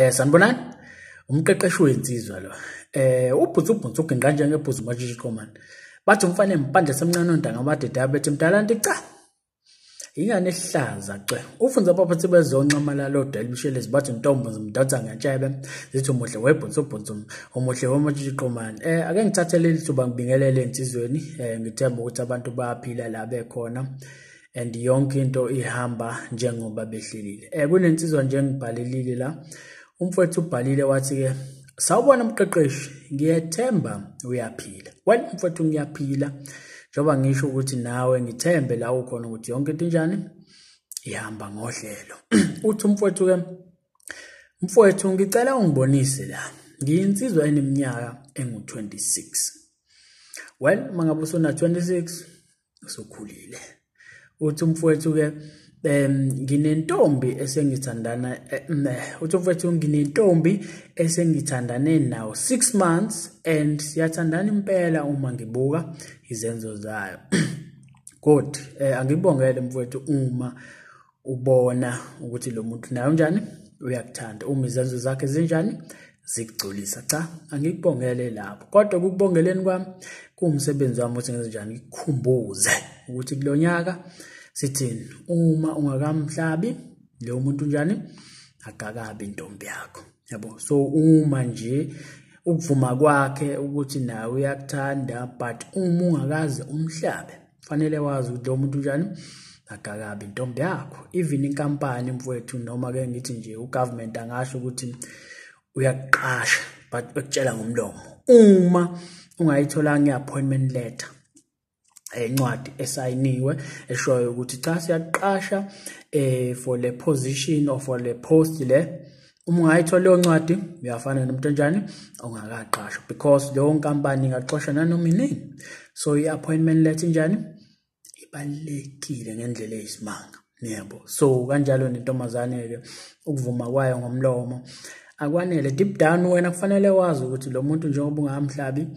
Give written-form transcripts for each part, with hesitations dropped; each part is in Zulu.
Sanibonani, umqeqeshi wensizwa lo. Ubhutsu ubhutsu uginqa njengebhuzu matshitshi qomane. Bathi umfana empandla semncane ontanga amadede bethi mdala nti cha. Ingane ehlaza cwe. Ufunza abaphathi bezonxamalala odela ibishelezi bathi ntombo zimdonsa ngentshebe zithi umuhle webhutsu ubhutsu umuhle wematshitshi qomane. Ake ngithathe leli thuba ngibingelele ensizweni, ngithemba ukuthi abantu bayaphila la bekhona and yonke into ihamba njengoba behlelile. Kunensizwa nje engibhalelile la. Umfowethu ubhalile wathi ke, sawubona mqeqeshi, ngiyethemba uyaphila. Well mfowethu ngiyaphila, njengoba ngisho ukuthi nawe ngithembe la ukhona ukuthi yonke into injani ihamba ngohlelo. Uthi umfowethu ke, mfowethu ngicela ungibonise la, ngiyinsizwa eneminyaka engu-26. Well mangabe usuna 26 usukhulile. Uthi umfowethu ke, nginentombi esengithandana, uthi umfowethu nginentombi esengithandane nawo 6 months and siyathandana impela uma ngibuka izenzo zayo. Good, angibongele mfowethu uma ubona ukuthi lo muntu naye unjani, uyakuthanda, uma izenzo zakhe zinjani zikugculisa. Cha, angikubongele lapho, kodwa ukubongeleni kwami kuwumsebenzi wami ukuthi ngenze njani, ngikukhumbuze ukuthi kulonyaka sithini, uma ungakamhlabi lo muntu unjani, akakabi intombi yakho, yabo. So uma nje ukuvuma kwakhe ukuthi nawe uyakuthanda, but uma ungakaze umhlabe fanele wazi ukuthi lo muntu unjani, akakabi intombi yakho. Even inkampani mfowethu, noma ke ngithi nje ugovernment angasho ukuthi uyakuqasha but ekutshela ngomlomo, uma ungayitholanga i-appointment letter, incwadi esayiniwe eshoyo ukuthi cha siyaqasha for le position or for le post le, uma ungayithola leyo ncwadi uyafana nomuntu onjani ongakaqashwa, because leyo nkampani ingaxosha nanoma inini. So i-appointment letter injani, ibalulekile ngendlela eyisimanga, yebo. So kanjalo nentombazane ke, ukuvuma kwayo ngomlomo akwanele. Deep down wena kufanele wazi ukuthi lo muntu njengoba ungamhlabi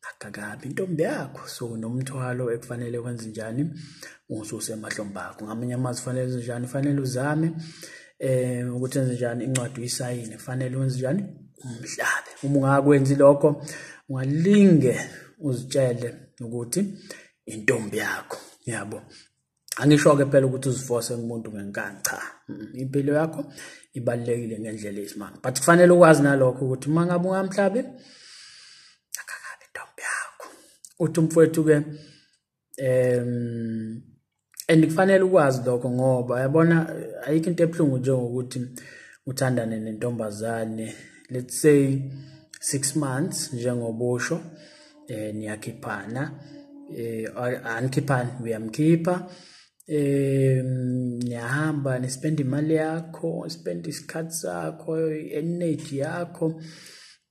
akakabi intombi yakho, so nomthwalo ekufanele wenze njani ususe emahlombe akho. Ngamanye amazwi kufanele wenze njani, kufanele uzame ukuthi wenze njani incwadi uyisayine, kufanele wenze njani umhlabe. Uma ungakwenzi lokho ungalinge uzitshele ukuthi intombi yakho, yabo. Angisho ke phela ukuthi uziforce kumuntu ngenkani, cha, impilo yakho ibalulekile ngendlela eyisimanga, but kufanele ukwazi nalokho ukuthi uma ngabe ungamhlabi akakabi intombi yakho. Uthi umfowethu ke, and kufanele ukwazi lokho ngoba yabona ayikho into ebuhlungu njengokuthi uthandane nentombazane, let's say 6 months njengobusho, niyakhiphana, anikhiphani, uyamkhipha, niyahamba nispend imali yakho, spend isikhathi sakho, energy yakho,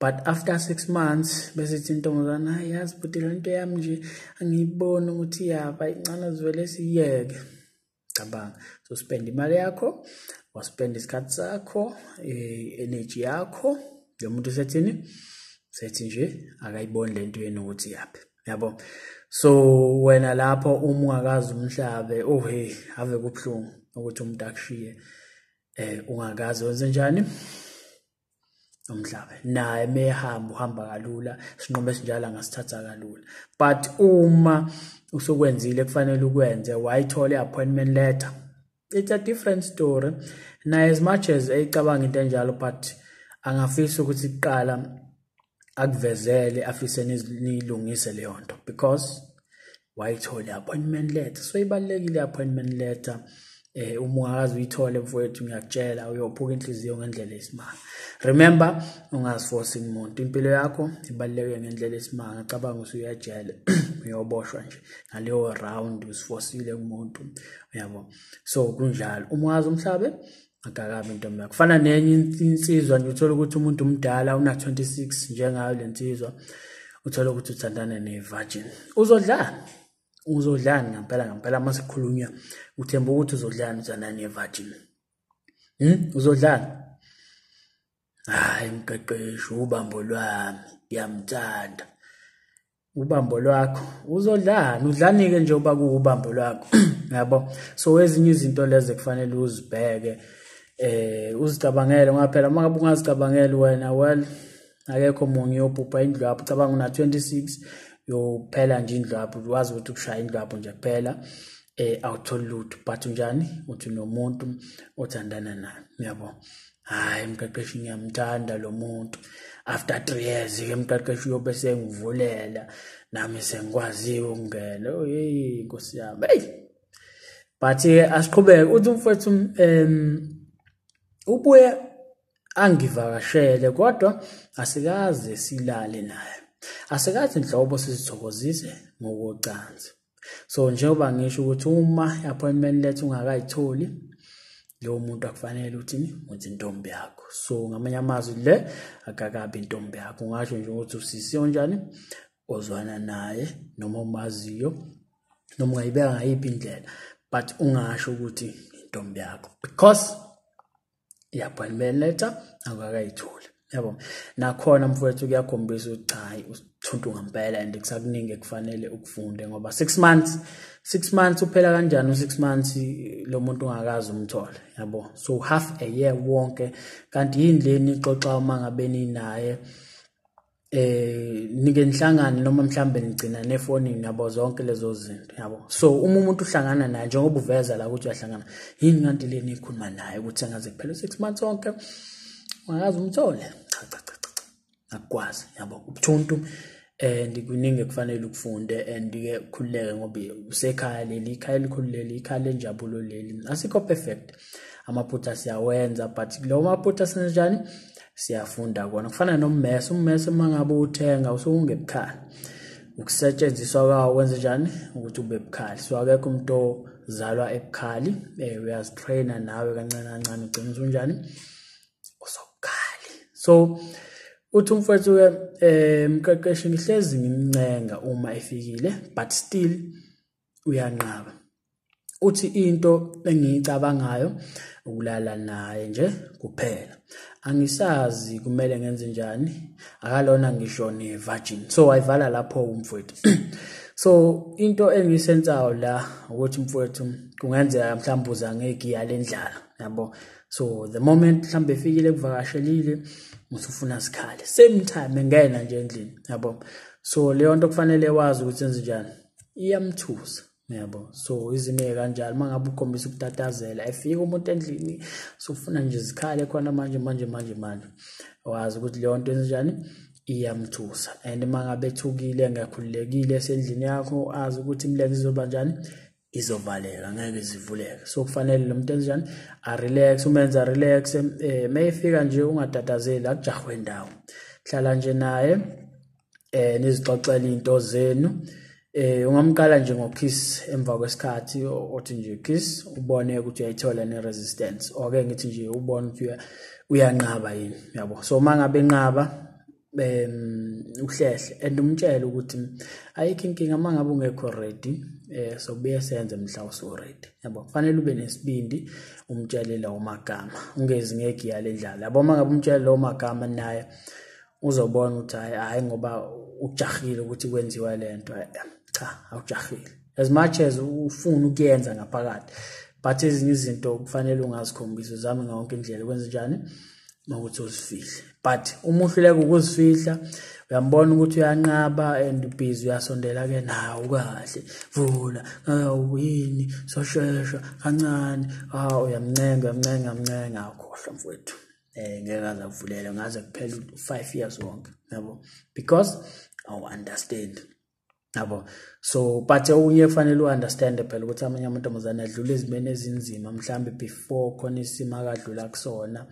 but after 6 months bese ithi intombazana, hayi yazi bhuti le nto yami nje angiyiboni ukuthi iyaba incane, sivele siyeke. Cabanga, so spend imali yakho, waspend isikhathi sakho, energy yakho, lo muntu sethini, sethi nje akayiboni lento yenu ukuthi iyaphi, yabo. So wena lapho uma ungakazi umhlabe, oh hey, ave kubuhlungu ukuthi umuntu akushiye ungakazi wenze njani umhlabe. Naye mehamba uhamba kalula, isinqumo esinjalo angasithatha kalula, but uma usukwenzile kufanele ukwenze, wayithola i-appointment letter, it's a different story. Naye as much as eyicabanga into enjalo, but angafisa ukuthi kuqala akuvezele, afise nilungise leyo nto, because wayithola i-appointment letter. So ibalulekile i-appointment letter. Uma ungakaze uyithole mfowethu, ngiyakutshela uyophuka inhliziyo ngendlela eyisimanga. Remember, ungaziforce umuntu, impilo yakho ibaluleke ngendlela eyisimanga. Cabanga usuyajele, uyoboshwa nje ngaleyo round usifosile kumuntu, uyabo. So kunjalo, uma ungazi umhlabe akakabi intombi yakho. Kufana nenye insizwa nje, uthola ukuthi umuntu umdala una 26 njengayo lensizwa, uthola ukuthi uthandana ne-virgin. Uzodlana, uzodlana ngempela ngempela mase kukhulunywa, uthemba ukuthi uzodlana uthandana ne-virgin. Uzodlana. Hayi mqeqeshi, ubambo lwami ngiyamthanda. Ubambo lwakho uzodlana, udlani-ke nje uba kuwubambo lwakho, yabo. So ezinye izinto lezi kufanele uzibheke. Uzicabangele ngoba phela uma ngabe ungazicabangeli wena, well, akekho omunye uyobhubha indlu yakho. Ucabanga una 26 yophela nje indlu yakho, wazi ukuthi ukushaya indlu yakho nje kuphela, awutholi lutho, but unjani uthi nomuntu othandana naye, yabo. Hayi mqeqeshi, ngiyamthanda lo muntu. After 3 years ke mqeqeshi uyobe sengivulela nami sengikwaziwe ukungena. Oh hey Nkosi yami, hey. But asiqhubeke. Uthi umfowethu ubuye angivakashele, kodwa asikaze silale naye, asikaze nhlobo sizithokozise ngokocansi. So njengoba ngisho ukuthi uma i-appointment letter ungakayitholi, lowo muntu akufanele uthini, uthi intombi yakho. So ngamanye amazwi le akakabi intombi yakho, ungasho nje ukuthi usisi onjani ozwana naye noma umaziyo, noma ungayibeka ngayiphi indlela, but ungasho ukuthi intombi yakho because i-appointment letter akakayitholi, yabo. Nakhona mfowethu kuyakhombisa ukuthi cha, uthuntu ngempela and kusakuningi ekufanele ukufunde, ngoba 6 months, 6 months uphela kanjani u6 months lo muntu ungakazi umthole, yabo. So half a year wonke, kanti yini leni ixoxa uma ngabe ninaye, nike nihlangane noma mhlambe nigcina nefonini, yabo, zonke lezo zinto, yabo. So uma umuntu uhlangana naye, njengoba uveza la ukuthi uyahlangana, yini kanti leni ikhuluma naye ukuthi angaze kuphela 6 months wonke ungakazi umthole? Cha cha cha cha, akukwazi, yabo. Ubuthuntu and kuningi kufanele ukufunde and ke ukhululeke, ngoba usekhaya leli, ikhaya elikhulu leli, ikhaya lenjabulo leli. Asikho perfect, amaphutha siyawenza, but lawo maphutha senjani siyafunda kona. Kufana nommese, ummese uma ngabe uthenga usuke ungebukhali, ukusetshenziswa kwawo kwenze njani ukuthi ube bukhali. So akekho umuntu ozalwa ebukhali, uyazitraina nawe kancane kancane, ugcina usunjani, usobukhali. So uthi umfowethu ke, mqeqeshi, ngihlezi ngimncenga uma efikile, but still uyanqaba. Uthi into engiyicabangayo ukulala naye nje kuphela, angisazi kumele ngenze njani, akalona ngisho ne-virgin. So wayivala lapho umfowethu. So into engiyisensayo la ukuthi mfowethu kungenzeka mhlawumbe uza ngegiya lendlala, yabo. So the moment mhlawumbe efikile kuvakashelile, usufuna sikhale same time engena nje endlini, yabo. So leyo nto kufanele wazi ukuthi enze njani, iyamthusa, yabo. So izimo kanjalo, mangabe ukhombisa ukutatazela, efika umuntu endlini sufuna nje zikhale khona manje manje manje manje, wazi ukuthi leyo nto enzenjani, iyamthusa. And mangabe ethukile, engakhululekile esendlini yakho, azi ukuthi imilenze izoba njani, izovaleka, ngeke zivuleke. So kufanele lo muntu enzenjani, a relax, umenza relax. Mayefika nje ungatatazeli, akujahwe ndawo, hlala nje naye, nizixoxele into zenu. Ungamqala nje ngokiss emva kwesikhathi, othi nje kiss, ubone ukuthi uyayithola ne resistance, oke ngithi nje ubone ukuthi uyanqaba yini, yabo. So mangabe enqaba, uhlehle and umtshele ukuthi ayikho inkinga mangabe ungekho ready, so buye senze mhla usu ready, yabo. Kufanele ube nesibindi umtshele lawo magama, ungezi ngegiya lendlala, yabo. Mangabe umtshele lawo magama, naye uzobona ukuthi hayi hayi, ngoba ujahile ukuthi kwenziwa lento. Cha, awujahile as much as ufuna ukuyenza ngaphakathi, but ezinye izinto kufanele ungazikhombisi, uzame ngayonke indlela kwenze njani ukuthi uzifihle. But uma uhluleka ukuzifihla, uyambona ukuthi uyanqaba and busy uyasondela ke nawe kahle, vula yini, soshesha kancane, uyamncenga uyamncenga uyamncenga, akhohlwa mfowethu, ngeke aze akuvulele ngaze kuphela 5 years wonke, yabo, because awu understand, yabo. So but okunye kufanele u-understand phela ukuthi amanye amantombazane adlula ezimeni ezinzima, mhlambe before khona isimo akadlula kusona,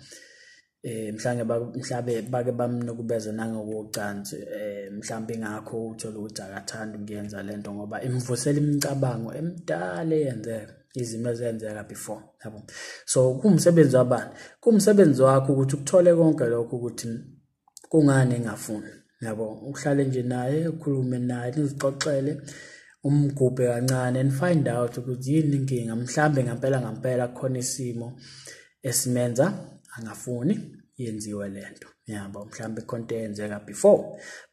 mhlambe mhlabe bake bamnukubeza nangokocansi, mhlambe ingakho uthola ukuthi akathandi ukuyenza lento, ngoba imvusela imicabango emidala eyenzeka, izimo ezenzeka before, yabo. So kuwumsebenzi wabani? Kuwumsebenzi wakho ukuthi ukuthole konke lokho ukuthi kungani engafuni, yabo. Uhlale nje naye, ukhulume naye, nizixoxele, umgubhe kancane and find out ukuthi yini inkinga. Mhlambe ngempela ngempela kukhona isimo esimenza angafuni yenziwe lento, yabo. Mhlambe khona into eyenzeka before,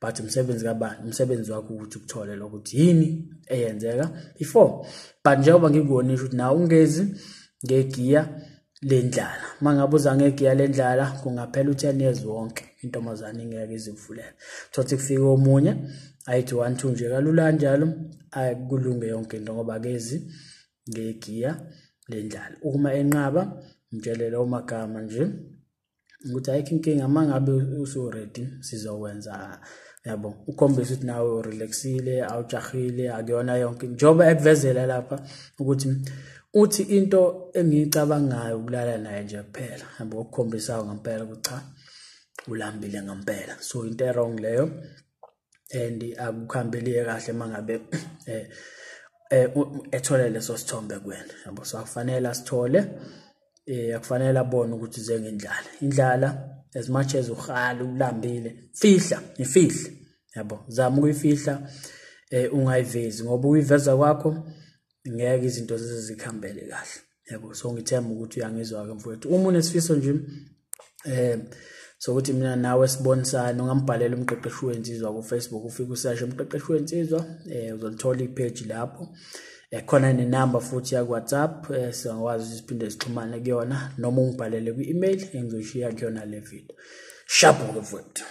but umsebenzi kabani? Umsebenzi wakho ukuthi ukuthole lokuthi yini eyenzeka before. But njengoba ngikubonisha ukuthi nawe ungezi ngegiya lendlala. Mangabe uza ngegiya lendlala kungaphela u10 years wonke intombazane ingeke izivulele. Thothi kufika omunye ayithi 1 2 nje kalula kanjalo, ayikulunge yonke into ngoba akezi ngegiya lendlala. Uma enqaba mtshele lawo magama nje ukuthi ayikho inkinga, mangabe usu ready sizokwenza, yabo, ukhombisa ukuthi nawe urelaxile, awujahile, akuyona yonke. Njengoba ekuvezela lapha ukuthi uthi into engiyicabangayo ukulala naye nje kuphela, yabo, okukhombisayo ngempela ukuthi cha ulambile ngempela. So into e-wrong leyo and akukhambeliye kahle mangabe ethole leso sithombe kuwena, yabo. So akufanele asithole, akufanele abone ukuthi uze ngendlala. Indlala as much as uhala ulambile, fihla, ifihle, yabo, zama ukuyifihla, ungayivezi, ngoba ukuyiveza kwakho ngeke izinto zize zikhambele kahle, yabo. So ngithemba ukuthi uyangizwa ke mfowethu. Uma unesifiso nje sokuthi mina nawe sibonisane, ungambhalela umqeqeshi wensizwa ku Facebook, ufike useshe umqeqeshi wensizwa, uzolithola ipage lapho. Khona nenamba futhi ya WhatsApp, singakwazi ukuthi siphinde sixhumane kuyona, noma ungibhalele kwi-email engizoyishiya kuyona le video. Sharp ke mfowethu.